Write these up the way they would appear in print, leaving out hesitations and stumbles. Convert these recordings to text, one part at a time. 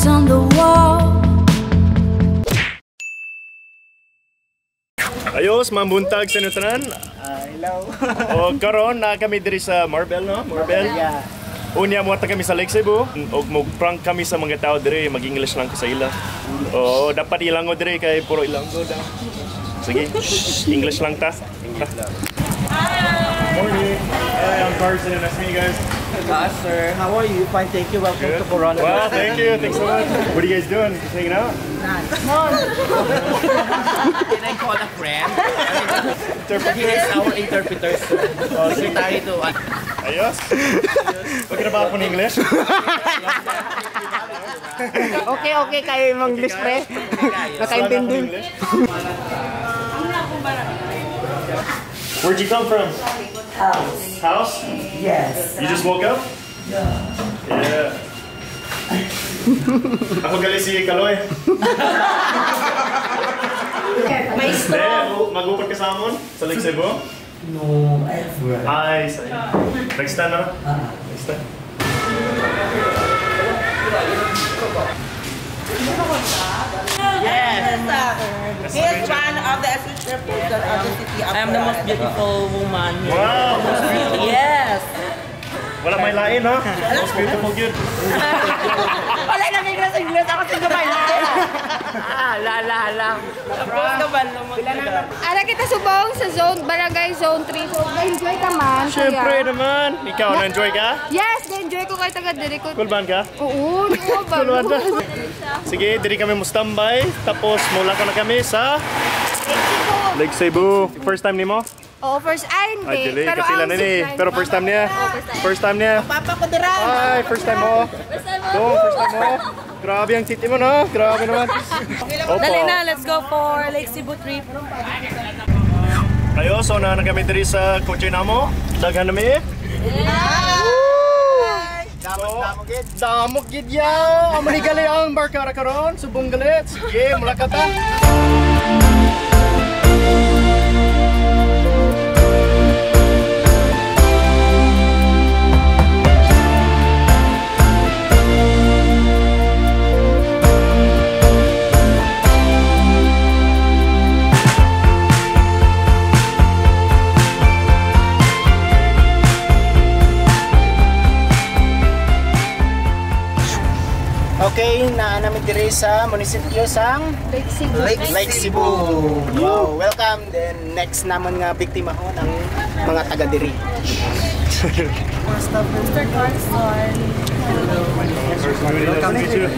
Writing's on the wall. Ayos, mambuntag sa inyo tanan. Hello. O karon na kami diri sa Marbel, no? Marbel. Yeah. Unya mo kami sa Lake Sebu og mo-prank kami sa mga tao diri, mag-English lang ko sa ila. Oo, dapat ilango diri kay puro Ilonggo daw. Sige, shh, English lang ta. English lang. Morning. Hi, I'm Carson. Nice to meet you guys. Hi, sir. How are you? Fine, thank you. Welcome Good. to Corona. Wow, thank you. Thanks so much. What are you guys doing? Just hanging out? Can I call a friend? Interpreter. He is our interpreter, sir. Oh, sige. Secretary to Ayos. Okay na ba ako ng English? Okay, okay. Kayo yung English, pre. Nakaintindi. English? Where'd you come from? House. House? Yes. You just woke up? Yeah. Yeah. Ako gali si Kaloy. Maestro. Mag-upad ka sa amon? Sa Lake Sebu? No, I have work. Ay, sorry. Next time, no? Next time. Yes. He is one of the assistant person of the city of I am the most beautiful woman here. Wow! Most beautiful. Yes. Wala may lain, ha? Most beautiful gyud. Wala na may English English. Ako sa gabay. La la la. Tapos ka ba Ara kita subong sa zone, barangay zone 3. So, na-enjoy ka man. kuya. Siyempre naman. Ikaw, na-enjoy ka? Yes, na-enjoy ko kay taga diri ko. Kulban ka? Oo, oo ba? Kulban ka? Sige, diri kami mo standby. Tapos, mula ka na kami sa Lake Sebu. First time nimo? Oo, first, ay, hindi. Ay, dili. Pero Kapila ang na ni. zipline. Pero first time niya. Oo, first time. First time niya. Papa ko dira. Ay, first time mo. First time mo. Go, first time mo. Grabe ang titi mo, no? Grabe naman. Opo. Dali na, let's go for Lake Sebu trip. Ayo, so na kami diri sa kotse namo. Daghan nami. Damo gid. Damok gid ya. Amo ni gali ang barkada karon, subong galit. Sige, mula ka ta. Okay, naa namin diri sa munisipyo sang Lake Sebu. Lake Sebu. Wow, welcome. Then next namon nga biktima ho ng mga taga diri. Mr. Carson. Nice to meet you.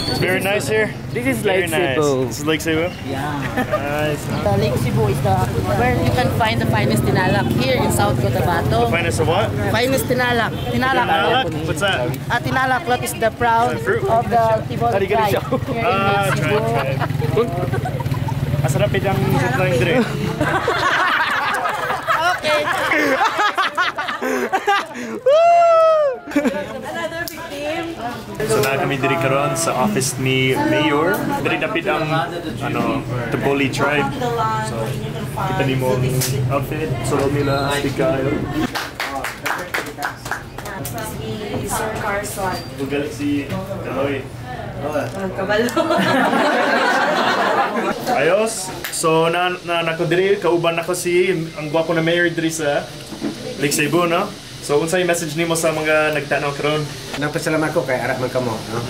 It's very nice here. This is Very Lake nice. Sebu. This is Lake Sebu? Yeah. Nice. The Lake Sebu is the where you can find the finest tinalak here in South Cotabato. The finest of what? Finest tinalak. Tinalak. Tinalak? What's that? Tinalak what is the proud Is that fruit? of the Tibol tribe here in Ah, Lake Sebu. try, try. Masarap ang zipline dire. Okay. Another victim. So na kami diri karon sa office ni Mayor. Diri dapit ang ano, Toboli tribe. So kita nimo ang outfit, sulod nila, speaker. Si Sir Carson. Bugalit si Kaloy. Kabalo. Ayos. So na na nako diri kauban nako si ang gwapo na mayor diri sa Lake Sebu, no? So unsay message nimo sa mga nagtanaw karon? Nagpasalamat ko kay Arat man kamo, no?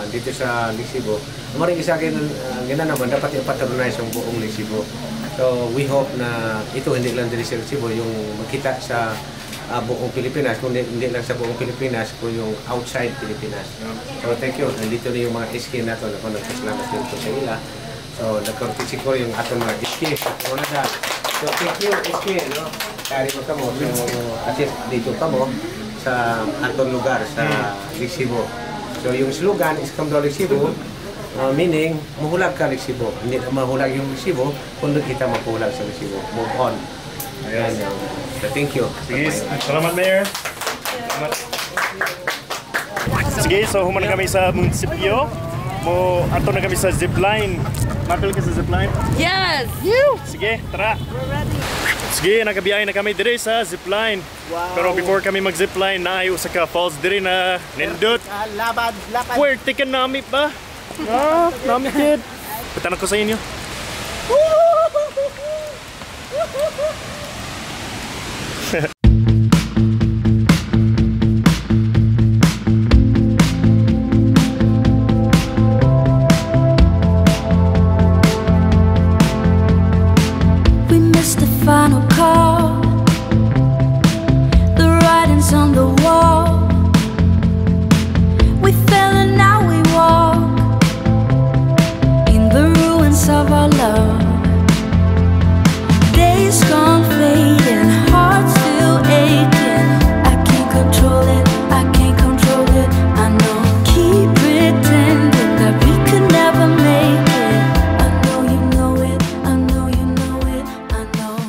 Dito sa Lake Sebu. Amo rin isa gina naman dapat i-patronize ang buong Lake Sebu. So we hope na ito hindi lang diri sa Lake Sebu yung makita sa buong Pilipinas, kundi hindi lang sa buong Pilipinas, kung yung outside Pilipinas. So thank you. Nandito na yung mga SK nato. Ako nagpasalamat din ko sa ila. So nagkaroon siguro yung atong mga SK sa Coronadal. So thank you SK, no? Kari mo kamo. So at least dito kamo sa atong lugar sa Lake Sebu. So yung slogan is come to Lake Sebu, meaning mahulag ka Lake Sebu. Hindi na mahulag yung Lake Sebu, kundi kita mapulag sa Lake Sebu. Move on. Ayan. So thank you. Sige, salamat Mayor. Salamat. Sige, so human na kami sa munisipyo. Mo ato na kami sa zipline. Mapil ka sa zipline? Yes! Sige, tara. We're ready. Sige, nakabiyahe na kami dire sa zipline. Wow. Pero before kami mag-zipline, naay usa ka falls dire na nindot. Labad, lapad. Puwerte ka nami pa. Ah, nami kid. Patanong ko sa inyo. We missed the final call. The writing's on the wall. We fell and now we walk in the ruins of our love. Days gone fading, hearts still aching. I can't control it, I can't control it. I know. Keep pretending that we could never make it. I know you know it, I know you know it, I know.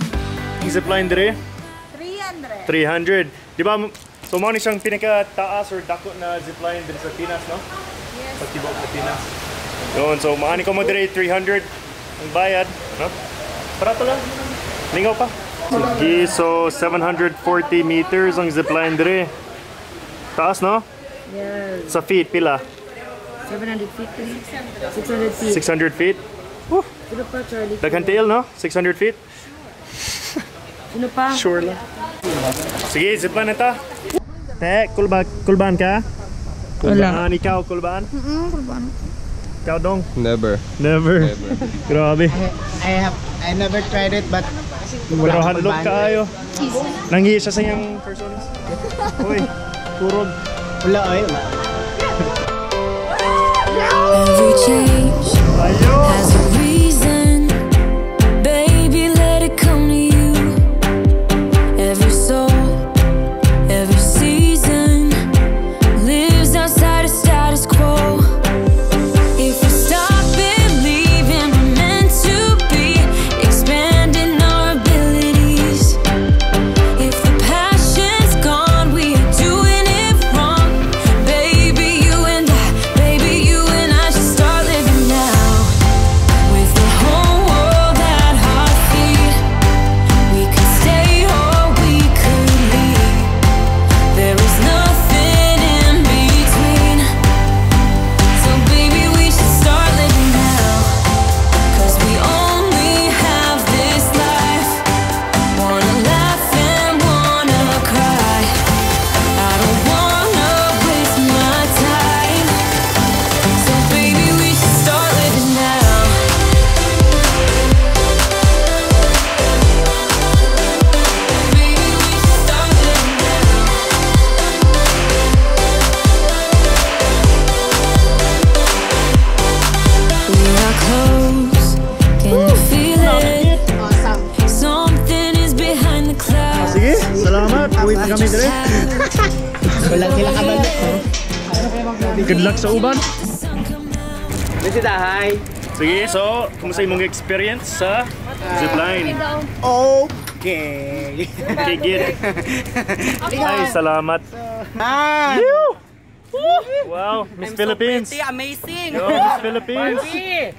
Zipline dire? 300. 300. Di ba, so mao ni siyang pinakataas or dako na zipline dire sa Pinas, no? Yes. Sa tibuok na Pinas. Yun, so maani ko mo dire 300 ang bayad, no? Para to lang. Lingaw pa. Sige, so 740 meters ang zipline dire. Taas, no? Yes. Sa feet, pila? 750? 600 feet. 600 feet? Woo! Sino pa, Charlie? Daghan tiil, no? 600 feet? Sino pa? Sure lang. Sige, zipline na ta. Te, kulbaan ka? Kulbaan, ikaw, kulbaan? Kulbaan. Ikaw, Dong? Never. Never. Grabe. I never tried it, but Pero hadlok kaayo. Nanghiya siya sa iyang personas. Uy, turog. Wala ay. Every change Ayo! has a reason. Baby, let it come to you. Every soul, every season lives outside of status quo. If we stop believing we're meant to be, expanding our abilities. If the passion's gone, we are doing it wrong. Baby, you and I, baby, you and I should start living now. With the whole world at our feet, we could stay or we could leave. There is nothing in between. So baby, we should start living now. 'Cause we only have this life. Wanna laugh and wanna cry. I don't wanna waste my time. So baby, we should start living now. Baby, we should start living now. We are close. Can you feel it? Something is behind the clouds. Sige, salamat. Uwi pa kami dire. Wala sila kabalik. Good luck sa uban. Bisita, hi. Sige, so, kumusta imong experience sa zipline? Okay. Okay, good. Ay, salamat. Ah! Wow, Miss Philippines. Pretty amazing. Yo, Miss Philippines.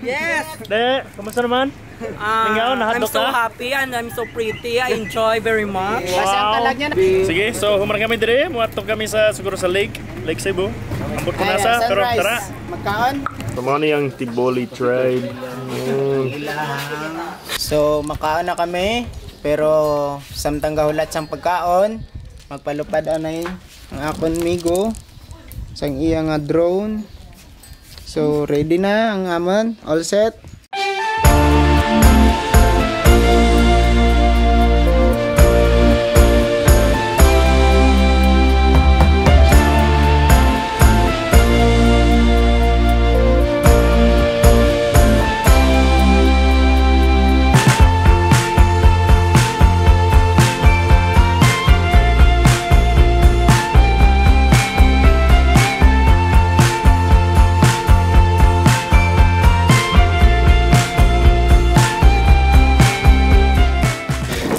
Yes. De, kumusta naman? Lingaw, I'm nahadlok so ka? happy and I'm so pretty. I enjoy very much. Kasi ang kalag niya na. Sige, so humarang kami dire, muadto kami sa siguro sa lake, Lake Sebu. Ambot ko nasa, pero sunrise. tara. Magkaon. Tama ni ang Tiboli tribe. So, makaon na kami. Pero, samtang gahulat sang pagkaon, magpalupad anay ang akon migo sang iya nga drone. So, ready na ang amon. All set.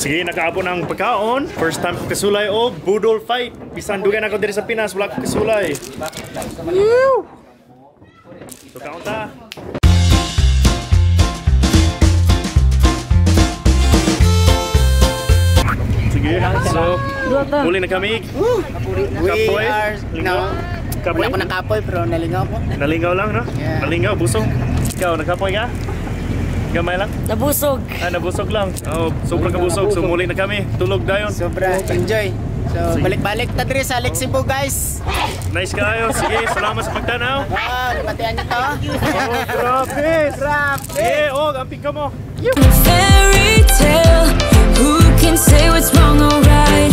Sige, nakaabot ng pagkaon. First time ko kasulay o budol fight. Bisan dugan ako diri sa Pinas, wala ko kasulay. Woo! So kaon ta. Sige. So, muli na kami. We Kapoy? are, Lingaw? no, Kapoy? wala ko nakapoy pero nalingaw ko. Nalingaw lang, no? Yeah. Nalingaw, busog. Ikaw, nakapoy ka? Gamay lang? Nabusog. Ah, nabusog lang. Oh, sobrang kabusog. So, muli na kami. Tulog dayon. Sobra, enjoy. So, Sige. balik-balik ta diri sa Alexibo, guys. Nice kayo. Sige, salamat sa pagtanaw. Wow, nabatian niyo to. Oh, grabe. Grabe. Eh, oh, amping ka mo. Fairy tale. Who can say what's wrong or right?